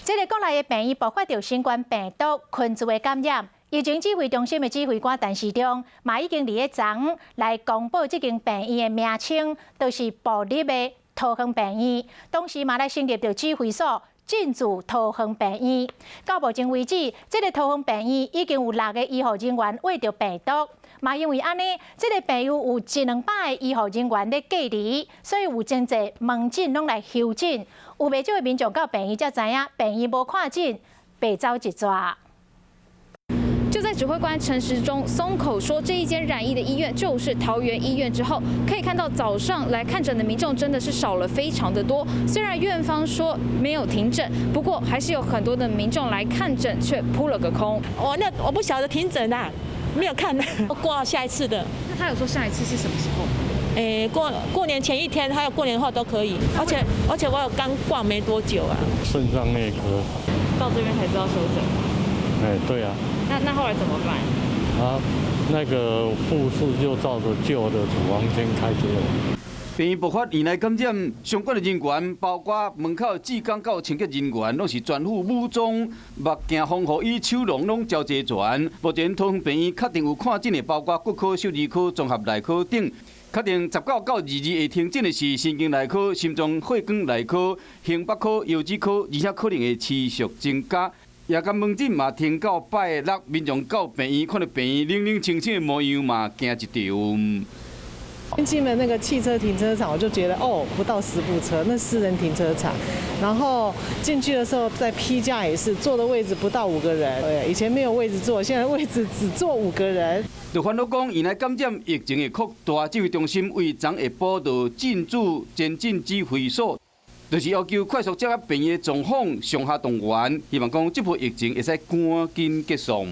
這个國內的病院爆發著新冠病毒群聚的感染，疫情指揮中心的指揮官陳時中嘛已經佇咧昨來公布這間病院的名稱，就是部立的桃園病院。同時嘛來成立著指揮所進駐桃園病院。到目前為止，這个桃園病院已經有六个醫護人員秽著病毒。嘛因為按呢，這个病院有一兩百个醫護人員咧隔離，所以有真濟門診攏來休診。有袂少的民眾到病院才知影，病院無看診，白走一逝。就在指揮官陳時中鬆口說這一間染疫的醫院就是桃園醫院之後，可以看到早上來看診的民眾真的是少了非常的多。雖然院方說沒有停診，不過還是有很多的民眾來看診，卻撲了個空。我那我不曉得停診啊，沒有看，掛下一次的。那他有說下一次是什麼時候？誒，過過年前一天，還有過年後都可以。而且我有剛掛沒多久啊。腎臟內科。到這邊才知道休診。哎，對啊。那後來怎麼辦？啊，那個護士就照着舊的處方箋開給我。病院爆發院內感染，相關的人員，包括門口志工到清潔人員，攏是全副武裝，目鏡、防護衣、手籠攏交齊全。目前桃園病院確定有看診的，包括骨科、獸兒科、綜合內科等。確定19到22會停診的是神經內科、心臟血管內科、胸腹科、腰子科，而且可能會持續增加。夜間門診嘛停到拜六，民眾到病院看著病院冷冷清清的模樣嘛，驚一場。進門那個汽車停車場，我就覺得哦，不到10部車，那私人停車場。然後進去的時候，在批價也是坐的位置不到五個人。對，以前沒有位置坐，現在位置只坐五個人。就煩惱講，院內感染疫情會擴大，指揮中心為昨下晡就進駐前進指揮所，就是要求快速掌握病院的狀況，上下動員，希望講這波疫情會使趕緊結束。